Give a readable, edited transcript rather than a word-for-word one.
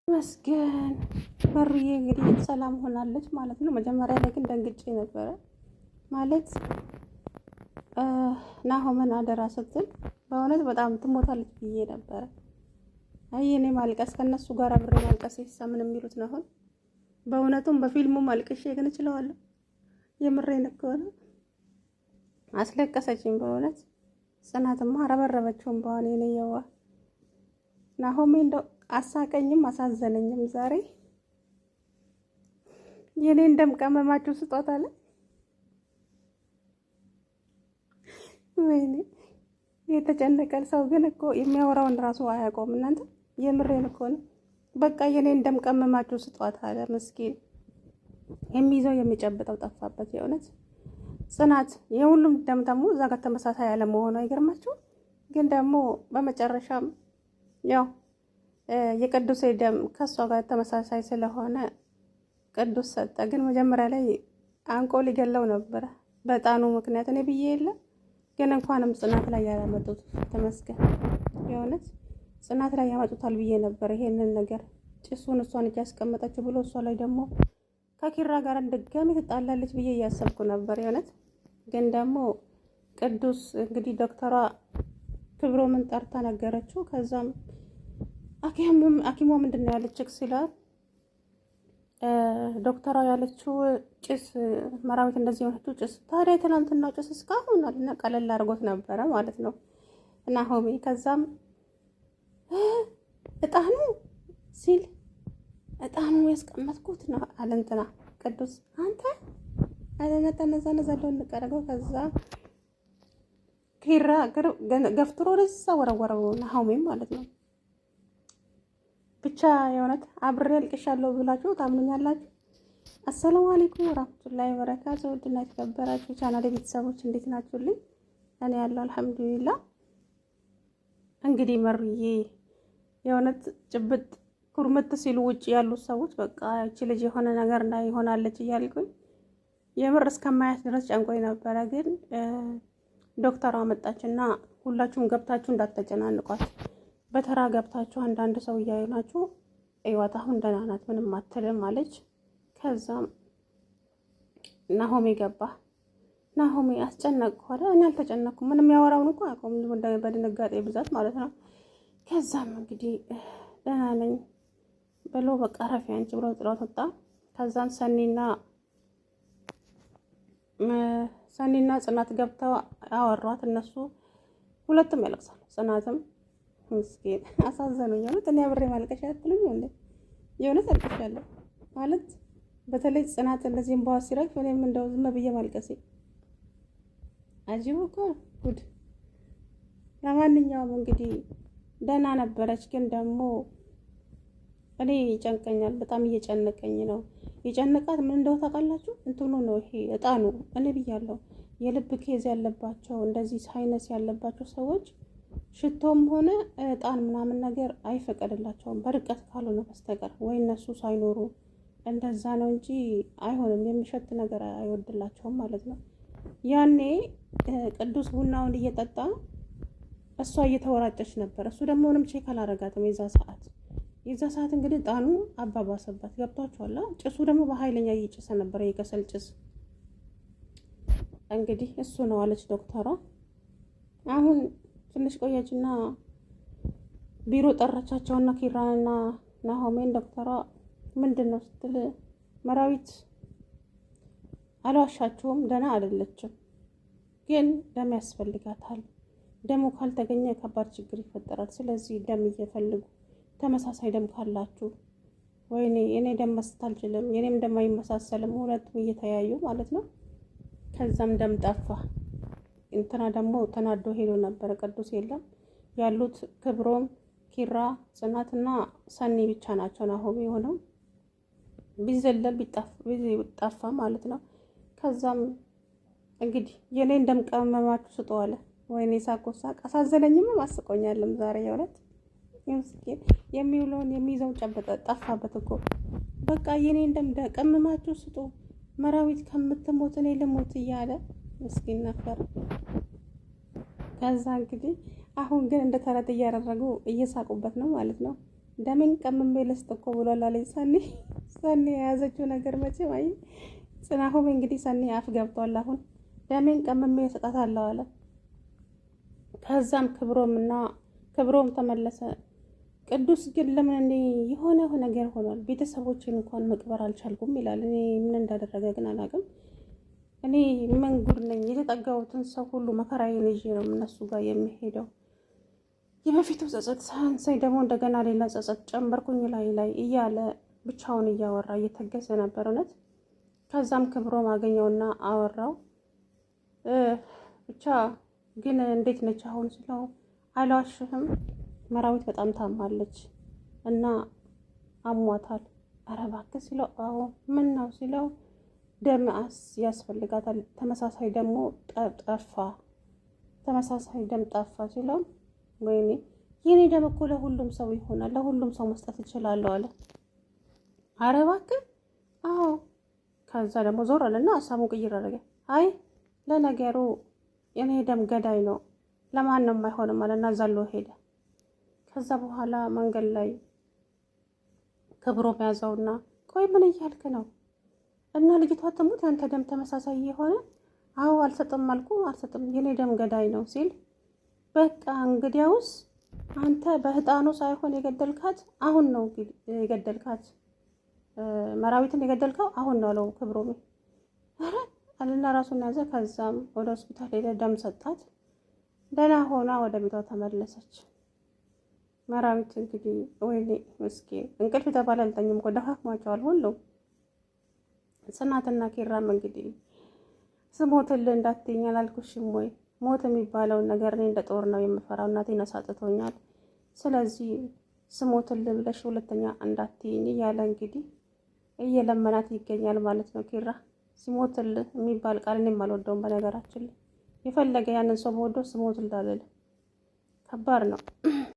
መስገን በሩዬ እንግዲህ ሰላም ሆናለች ማለት ነው። መጀመሪያ ላይ ግን ደንግጬ ነበረ፣ ማለት ናሆምን አደራ ስትል በእውነት በጣም ትሞታለች ብዬ ነበረ። አይ እኔ ማልቀስ ከእነሱ ጋር አብሬ ማልቀስ ምን የሚሉት ነው አሁን። በእውነቱም በፊልሙ ማልቀሼ ግን እችለዋለሁ። የምሬን እኮ ነው። አስለቀሰችኝ በእውነት። ጽናትማ ረበረበችውን በኋላ የኔ የዋ ናሆሜ እንደው አሳቀኝም አሳዘነኝም ዛሬ። የኔ እንደምቀመማችሁ ስጦታ አለ። ወይኔ የተጨነቀ ሰው ግን እኮ የሚያወራውን ራሱ አያውቀውም። እናንተ የምሬን እኮ ነው። በቃ የኔ እንደምቀመማችሁ ስጧት አለ። ምስኪን የሚይዘው የሚጨብጠው ጠፋበት። የእውነት ጽናት የሁሉም ደም ደግሞ እዛ ጋር ተመሳሳይ ያለመሆኑ አይገርማችሁ? ግን ደግሞ በመጨረሻም ያው የቅዱሴ ደም ከእሷ ጋር ተመሳሳይ ስለሆነ ቅዱስ ሰጠ። ግን መጀመሪያ ላይ አንቆ ሊገለው ነበረ በጣኑ ምክንያት እኔ ብዬ የለ፣ ግን እንኳንም ጽናት ላይ ያላመጡት ተመስገን። የእውነት ጽናት ላይ ያመጡታል ብዬ ነበር ይሄንን ነገር፣ ጭሱን እሷን እያስቀመጠችው ብሎ እሷ ላይ ደግሞ ከኪራ ጋር ድጋሚ ትጣላለች ብዬ እያሰብኩ ነበር። የእውነት ግን ደግሞ ቅዱስ እንግዲህ ዶክተሯ ክብሮምን ጠርታ ነገረችው። ከዛም ሐኪሟ ምንድን ነው ያለችው ሲላት ዶክተሯ ያለችው ጭስ፣ መራዊት እንደዚህ የሆነችው ጭስ። ታዲያ የትናንትናው ጭስ እስካሁን አለና ቀለል አድርጎት ነበረ ማለት ነው። እና ሆሜ ከዛም እጣኑ ሲል እጣኑ ያስቀመጥኩት ነው አለ እንትና ቅዱስ። አንተ አለና ተነዛ ነዛ እንቀረገው። ከዛ ኪራ ገፍትሮ ወደዛ ወረወረው ናሆሜም ማለት ነው። ብቻ የእውነት አብሬ አልቅሻለሁ ብላችሁ ታምኑኛላችሁ? አሰላሙ አለይኩም ወራህመቱላሂ ወበረካቱ። ውድና የተከበራችሁ ቻናል ቤተሰቦች እንዴት ናችሁልኝ? እኔ ያለው አልሐምዱሊላህ። እንግዲህ መሩዬ የእውነት ጭብጥ ኩርምት ሲሉ ውጭ ያሉት ሰዎች በቃ እቺ ልጅ የሆነ ነገር ላይ ይሆናለች እያልኩኝ የምር እስከማያት ድረስ ጨንቆኝ ነበረ። ግን ዶክተሯ መጣችና ሁላችሁም ገብታችሁ እንዳትተጨናንቋት፣ በተራ ገብታችሁ አንዳንድ ሰው እያዩናችሁ እይዋት፣ አሁን ደህና ናት፣ ምንም አትልም አለች። ከዛም ናሆሜ ገባ። ናሆሜ አስጨነቅኩ አይደል? እኔ አልተጨነቅኩም። ምንም ያወራውን እኮ አያውቀውም፣ በድንጋጤ ብዛት ማለት ነው። ከዛም እንግዲህ ደህና ነኝ ብሎ በቃ ረፊ አንቺ ብሎ ጥሏት ወጣ። ከዛም ሰኒና ጽናት ገብተው አወሯት። እነሱ ሁለቱም ያለቅሳሉ። ጽናትም ምስኪን አሳዘኑኝ። እውነት እኔ አብሬ ማልቀሻ አትሉኝ እንዴ? የእውነት አልቅሻለሁ ማለት በተለይ ጽናት እንደዚህ እንባዋ ሲረግፍ እኔም እንደው ዝም ብዬ ማልቀሴ አጂቡ እኮ ጉድ። ለማንኛውም እንግዲህ ደህና ነበረች፣ ግን ደግሞ እኔ ይጨንቀኛል። በጣም እየጨነቀኝ ነው። የጨነቃት ምን እንደው ታውቃላችሁ? እንትኑ ነው ይሄ እጣኑ። እኔ ብያለሁ የልብ case ያለባቸው እንደዚህ sinus ያለባቸው ሰዎች ሽቶም ሆነ እጣን ምናምን ነገር አይፈቀድላቸውም በርቀት ካልሆነ በስተቀር ወይ እነሱ ሳይኖሩ እንደዛ ነው እንጂ አይሆንም። የሚሸት ነገር አይወድላቸውም ማለት ነው። ያኔ ቅዱስ ቡናውን እየጠጣ እሷ እየተወራጨች ነበር። እሱ ደግሞ ምንም check አላረጋትም የዛ ሰዓት እንግዲህ እጣኑ አባባሰባት። ገብቷችኋል? ጭሱ ደግሞ በኃይለኛ እየጨሰ ነበር፣ የከሰል ጭስ። እንግዲህ እሱ ነው አለች ዶክተሯ። አሁን ትንሽ ቆየችና ቢሮ ጠራቻቸውና ኪራንና ናሆሜን ዶክተሯ ምንድን ነው ስትል መራዊት አልዋሻችሁም፣ ደህና አይደለችም፣ ግን ደም ያስፈልጋታል። ደሙ ካልተገኘ ከባድ ችግር ይፈጠራል። ስለዚህ ደም እየፈልጉ ተመሳሳይ ደም ካላችሁ፣ ወይኔ የኔ ደም መስጠት አልችልም፣ የኔም ደም አይመሳሰልም፣ ሁለቱም እየተያዩ ማለት ነው። ከዛም ደም ጠፋ። እንትና ደግሞ ተናዶ ሄዶ ነበረ። ቅዱስ የለም፣ ያሉት ክብሮም፣ ኪራ፣ ጽናትና ሰኒ ብቻ ናቸው። ናሆም የሆነው ቢዘለል ቢጠፋ ማለት ነው። ከዛም እንግዲህ የኔ እንደምቀመማችሁ ስጡ አለ። ወይኔ ሳኮ ሳቅ አሳዘነኝም አስቆኛልም ዛሬ የእውነት ምስኪን የሚውለውን የሚይዘው ጨበጠ ጠፋበት እኮ። በቃ የኔ እንደምቀመማችሁ ስጡ፣ መራዊት ከምትሞት እኔ ልሞት እያለ ምስኪን ነበር። ከዛ እንግዲህ አሁን ግን እንደ ተረት እያደረጉ እየሳቁበት ነው ማለት ነው። ደሜን ቀምሜ ልስጥ እኮ ብሏል አለኝ ሰኒ። ሰኒ የያዘችው ነገር መቼም አይ ጽናሁም እንግዲህ ሰኒ አፍ ገብቷል። አሁን ደሜን ቀምሜ እሰጣታለሁ አለ። ከዛም ክብሮም እና ክብሮም ተመለሰ። ቅዱስ ግን ለምን እኔ የሆነ ነገር ሆኗል፣ ቤተሰቦችን እንኳን መቅበር አልቻልኩም ይላል። እኔ ምን እንዳደረገ ግን አላውቅም። እኔ ምን ጉድ ነኝ? የተጠጋሁትን ሰው ሁሉ መከራዬን ይዤ ነው እነሱ ጋር የሚሄደው። የበፊቱ ጸጸት ሳያንሰኝ ደግሞ እንደገና ሌላ ጸጸት ጨመርኩኝ ላይ ላይ እያለ ብቻውን እያወራ እየተገዘ ነበር እውነት። ከዛም ክብሮም አገኘውና አወራው። ብቻ ግን እንዴት ነች አሁን ስለው አልዋሽህም፣ መራዊት በጣም ታማለች እና አሟታል። ኧረ እባክህ ሲለው አዎ ምን ነው ሲለው ደም ያስፈልጋታል፣ ተመሳሳይ ደግሞ ጠፋ፣ ተመሳሳይ ደም ጠፋ ሲለው ወይኔ የኔ ደም እኮ ለሁሉም ሰው ይሆናል፣ ለሁሉም ሰው መስጠት እችላለሁ አለ። ኧረ እባክህ አዎ። ከዛ ደግሞ ዞር አለና ሀሳቡን ቅይር አደረገ። አይ ለነገሩ የኔ ደም ገዳይ ነው ለማንም አይሆንም አለና ዘሎ ሄደ። ከዛ በኋላ መንገድ ላይ ክብሮ ያዘውና ቆይ ምን እያልክ ነው? እና ልጅቷ ትሙት ያንተ ደም ተመሳሳይ የሆነ አዎ አልሰጥም አልኩ አልሰጥም፣ የኔ ደም ገዳይ ነው ሲል በቃ እንግዲያውስ አንተ በህጣኑ ሳይሆን የገደልካት አሁን ነው የገደልካት፣ መራዊትን የገደልከው አሁን ነው አለው ክብሮሜ። ኧረ አለና ራሱን ያዘ። ከዛም ወደ ሆስፒታል ሄደ፣ ደም ሰጣት። ደህና ሆና ወደ ቤቷ ተመለሰች። መራዊት እንግዲህ ወይኔ ምስኪን እንቅልፍ የተባለ አልተኙም እኮ ደካክሟቸዋል ሁሉም። ጽናትና ኪራም እንግዲህ ስሞትልህ እንዳትይኝ አላልኩሽም ወይ? ሞት የሚባለውን ነገር እኔ እንደ ጦር ነው የምፈራው፣ እናቴን አሳጥቶኛል። ስለዚህ ስሞትልህ ብለሽ ሁለተኛ እንዳትይኝ እያለ እንግዲህ እየለመናት ይገኛል ማለት ነው። ኪራ ስሞትልህ የሚባል ቃል እኔም አልወደውም በነገራችን ላይ የፈለገ ያንን ሰው በወደው ስሞትልህ አልልም። ከባድ ነው።